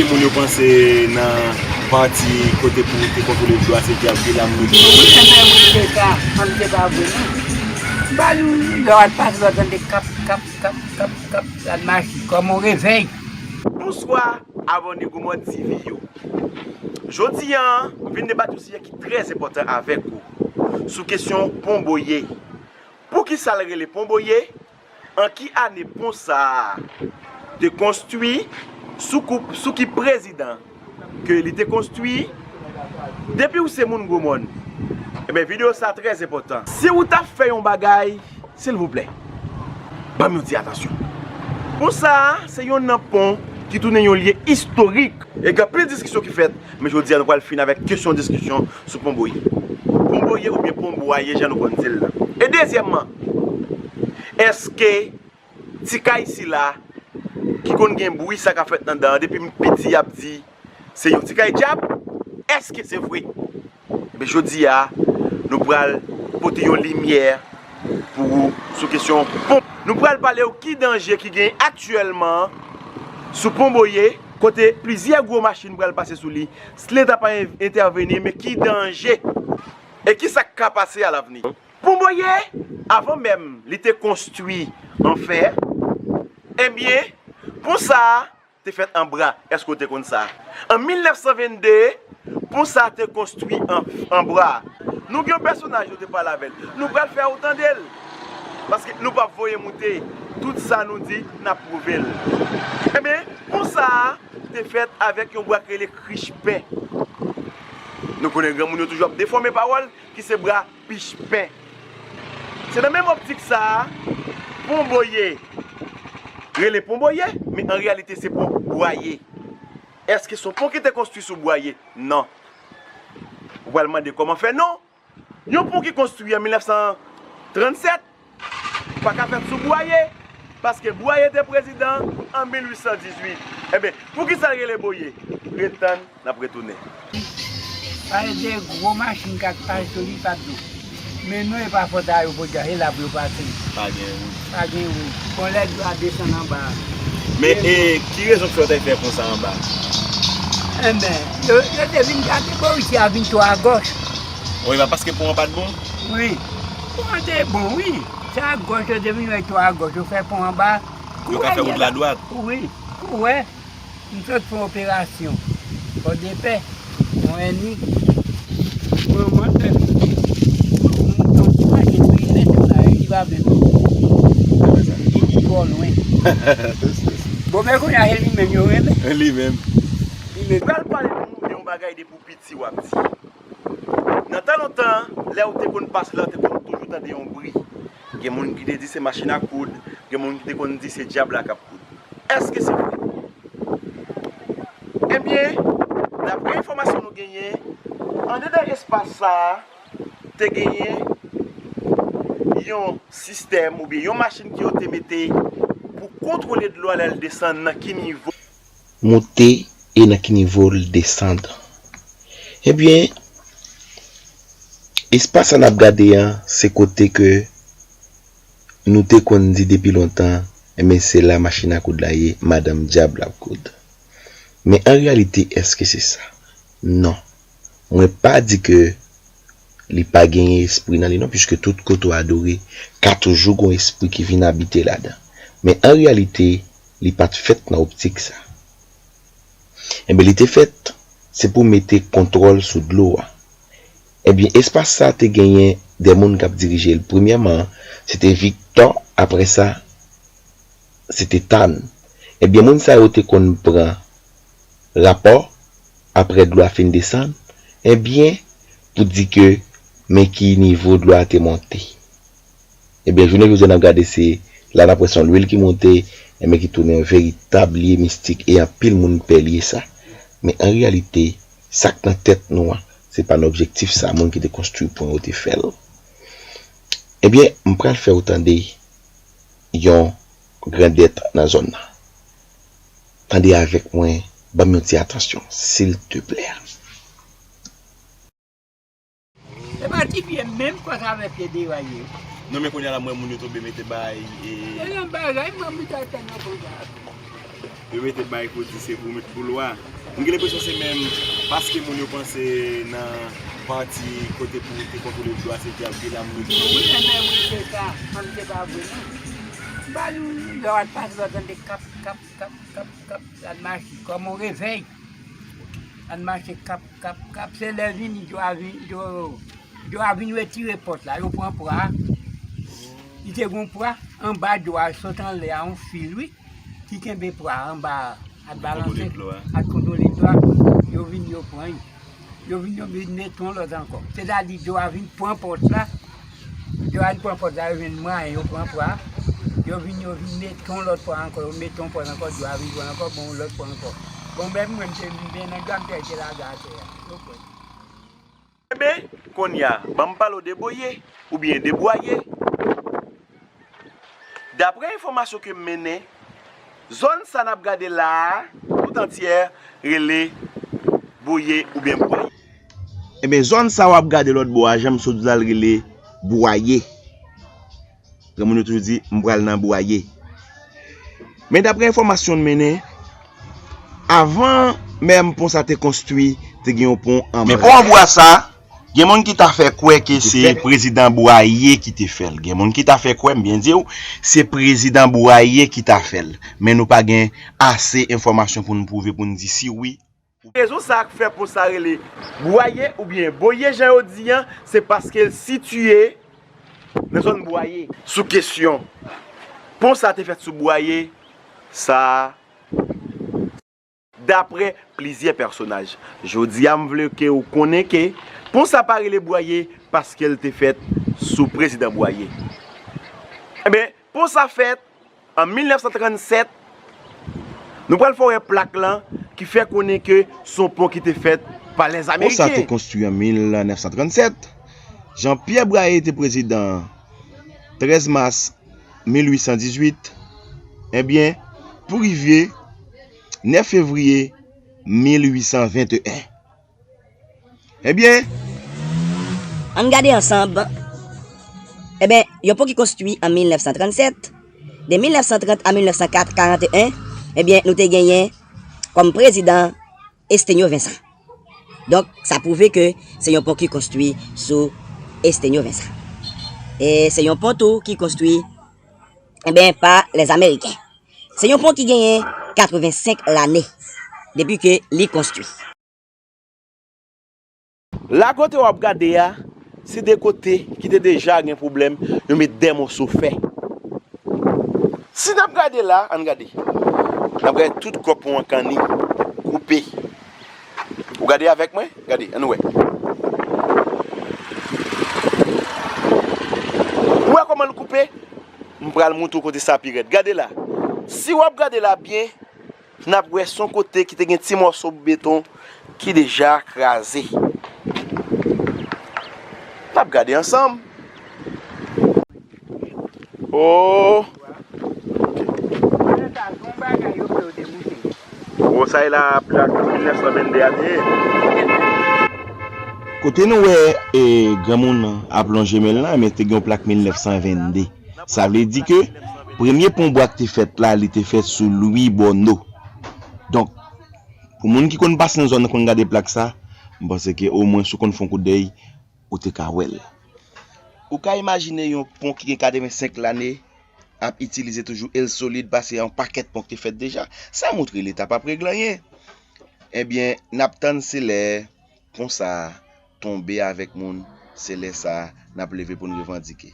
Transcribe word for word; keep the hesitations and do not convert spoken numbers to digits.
Moun yo panse nan pati kote pou te kontwole dlo a, se dyab ki la moun yo. Wi, enben, wi, se sa. An, se pa vre, non. M pa di w, lè w al pase, w al tande kap, kap, kap, kap, kap, l al mache, kòm on revèy. Bonswa, abòne Gwo Mòn T V yo. Jodi a, m vin debate yon sijè ki trè enpòtan avèk ou sou kesyon Pon Boye. Poukisa l rele Pon Boye? An ki ane pon sa a te konstwi? Sou kou, sou ki prezidan ke li te konstwi? Depi w se moun Gwo Mòn, enben, videyo sa a trè enpòtan. Si w t ap fè yon bagay, silvouplè, ban m yon ti atansyon. Pon sa a, se yonn nan pon ki tounen yon lye istorik. E gen anpil diskisyon ki fèt, men jodi a nou pral fin avèk kesyon diskisyon sou Pon Boye. Pon Boye oubyen Pon Bwaye, jan nou konn di l la. E dezyèmman, èske ti kay sila ki konn gen bri sa k ap fèt anndan an, depi m piti y ap di se yon ti kay dyab, èske se vre? Ebyen, jodi a, nou pral pote yon limyè pou ou sou kesyon pon. Nou pral pale w ki danje ki gen aktyèlman sou Pon Boye, kote plizyè gwo machin pral pase sou li. Si Leta pa en-, entèveni, men ki danje e ki sa k ka pase alavni? Pon Boye, avan menm li te konstwi an fè, ebyen, pon sa a te fèt an bwa. Èske w te konn sa? An mil nèf san vennde, pon sa a te konstwi an, an bwa. Nou gen yon pèsonaj nou te pale avè l. Nou pral fè w tande l. Paske nou p ap voye moute. Tout sa nou di, n ap pwouve l. Ebyen, pon sa a te fèt avèk yon bwa k rele Krichpen. Nou konnen granmoun yo toujou ap defòme pawòl, ki se bwa Pichpen. Se nan menm optik sa a, Pon Boye rele Pon Boye, men an reyalite se Pon Bwaye. Èske se yon pon ki te konstwi sou Bwaye? Non. Ou pral mande kòman fè non? Yon pon ki konstwi an mil nèf san trannsèt pa ka fèt sou Bwaye, paske Bwaye te prezidan an mil uit san dizuit. Ebyen, poukisa l rele Boye? Ret tann, n ap retounen. Pale de gwo machin k ap pase sou li, pa dlo. Men non, e pa fòt a yo, podyab, se la pou yo pase. Pa gen wout. Pa gen wout. Bon, lè dlo a desann anba a. Men, e, ki rezon k fè yo t al fè pon sa anba? Enben, yo, yo te vin gade bò isi a vin twò agòch. Wi, pa paske pon an pa t bon? Wi. Pon an te bon, wi. Se agòch yo te vin wè twò agòch. Yo fè pon anba. Yo ka fè wout la dwat. Wi. Ou wè, m sot fè yon operasyon Pòdepè, yon èni. Manman fè m yon ti mache tou, li rete la, li pa vle tou. Li twò lwen. Bon, men kounye a, se li menm yo renmen. Li menm. Li menm. Pral pale nou de yon bagay depi w piti w ap di. Nan tan lontan, lè w te konn pase la, w te konn toujou tande yon bri. Gen moun ki te di se machin a koud, gen moun ki te konn di se dyab la k ap koud. Èske se vre? Ebyen, daprè enfòmasyon nou genyen, andedan espas sa a, te genyen yon sistèm oubyen yon machin ke yo te mete pou kontwole dlo a lè l desann, nan ki nivo. Moute e nan ki nivo l desann. Ebyen, espas sa n ap gade an, se kote ke nou te konn di depi lontan, enben, se la machin a koud la ye, madanm dyab la ap koud. Men an reyalite, èske se sa? Non. Mwen pa di ke li pa genyen espri nan li non, piske tout kote w adore, ka toujou gon espri ki vin abite ladan. Men an reyalite, li pa t fèt nan optik sa. Enben, li te fèt, se pou mete kontwòl sou dlo a. Ebyen, espas sa te genyen de moun k ap dirije l. Premyèman, se te Viktò, apre sa, se te Tan. Ebyen, moun sa yo te konn pran rapò, apre dlo a fin desann, ebyen, pou di ke men ki nivo dlo a te monte. Ebyen, jounen jodi a, n ap gade se la n ap wè se yon lwil ki monte, enben ki tounen yon veritab lye mistik e anpil moun pè lye sa. Men an reyalite, sa k nan tèt nou an, se pa nan objektif sa moun ki te konstwi pon yo te fè l. Ebyen, m pral fè w tande yon grandèt nan zòn nan. Tande avèk mwen, ban m yon ti atansyon, silteplè. Se pa ti pye menm, kwa sa avè pye dera ye. Non, men kounye a la, m wè moun yo tonbe mete bay. E yon bagay, mwen, m ta tann yo konsa. Yo mete bay pou di se pou met pou lwa. M gen lenpresyon se menm paske moun yo panse nan pati kote pou te kontwole dlo a se dyab ki la moun yo. Wi, enben wi, se sa. Kòm se pa vre non. Ba nou lè w al pase w al tande kap, kap, kap, kap, kap, l al mache kòm on revèy. L al mache kap, kap, kap, se lè vini dlo a vin, dlo, dlo a vin retire pòt la, yo pran pwa a. Li te gon pwa anba dlo a, sot anlè a, on fil wi. Ki kenbe pwa anba a, ap balanse, ap kontwole dlo a, yo vin yo pran l. Yo vin yo vin mete yon lòt ankò. Sètadi dlo a vin pran pòt la. Dlo a vin pran pòt la, yo jwenn mwayen, yo pran pwa. Yo vin yo vin mete yon lòt pwa ankò, yo mete yon pòt ankò, dlo a vin pran ankò, bon yon lòt pwa ankò. Bon, menm mwen, m te vin byen nan dlo a, m te rete lage atè a. Yo pran. Enben, kounye a, ban m pale w de Boye oubyen de Bwaye. Daprè enfòmasyon ke m mennen, zòn sa n ap gade la a, tout antyè rele Boye oubyen Bwaye. Enben, zòn sa w ap gade lòt bò a, jan m sot di w la, l rele Bwaye. Granmoun yo toujou di, m pral nan Bwaye. Men daprè enfòmasyon n mennen, avan menm pon sa te konstwi, te gen yon pon an bwa. Men pon an bwa sa, gen moun ki ta fè kwè ke se prezidan Bwaye ki te fè l. Gen moun ki ta fè kwè, m byen di w, se prezidan Bwaye ki ta fè l. Men nou pa gen ase enfòmasyon pou n pwouve, pou n di si wi. Rezon sa k fè pon sa rele Bwaye oubyen Boye jan yo di an, se paske l sitiye nan zòn Bwaye. Sou kesyon pon sa te fèt sou Bwaye, sa daprè plizyè pèsonaj. Jodi a, m vle ke w konnen ke pon sa pa rele Bwaye paske l te fèt sou prezidan Bwaye. Enben, pon sa fèt an mil nèf san trannsèt, nou pral fè w wè plak lan ki fè konnen ke s on pon ki te fèt pa lèzamerike. Pon sa te konstwi an mil nèf san trannsèt. Jean Pierre Bwaye te prezidan trèz mas mil uit san dizuit. Ebyen, pou rive nèf fevriye mil uit san venteyen. Ebyen, ann gade ansanm. Ebyen, yon pon ki konstwi an mil nèf san trannsèt. De mil nèf san trant a mil nèf san karanteyen, ebyen, nou te genyen kòm prezidan Estenyo Vincent. Donk, sa pwouve ke se yon pon ki konstwi sou Estenyo Vincent. E se yon pon tou ki konstwi, ebyen, pa lèzameriken. Se yon pon ki genyen katrevensenk lane depi ke li konstwi. La kote w ap gade a, se de kote ki te deja gen pwoblèm, yo met de mòso fè. Si n ap gade la, ann gade. N ap gade tout kò pon an kanni, koupe. Ou gade avèk mwen? Gade, ann wè. Ou wè kòman l koupe? M pral montre w kote sa pi rèd. Gade la. Si w ap gade la byen, n ap wè s on kote ki te gen ti mòso beton ki deja kraze. N ap gade ansanm. Oh! Oh, sa e la plak mil nèf san vennde a te ye. Kote nou wè, e, granmoun nan ap lonje men l lan, men te gen yon plak mil nèf san vennde. Sa vle di ke premye pon bwa ki te fèt la, li te fèt sou Lwi Bòno. Donk, pou moun ki konn pase nan zòn nan, konn gade plak sa, m panse ke omwen si w konn fè yon kout dèy, ou te ka wè l. Ou ka imajine yon pon ki gen katrevensenk lane ap itilize toujou e l solid pase yon pakèt pon ki te fèt deja. Sa montre Leta p ap regle anyen. Ebyen, n ap tann se lè pon sa a tonbe avèk moun, se lè sa a n ap leve pou n revandike.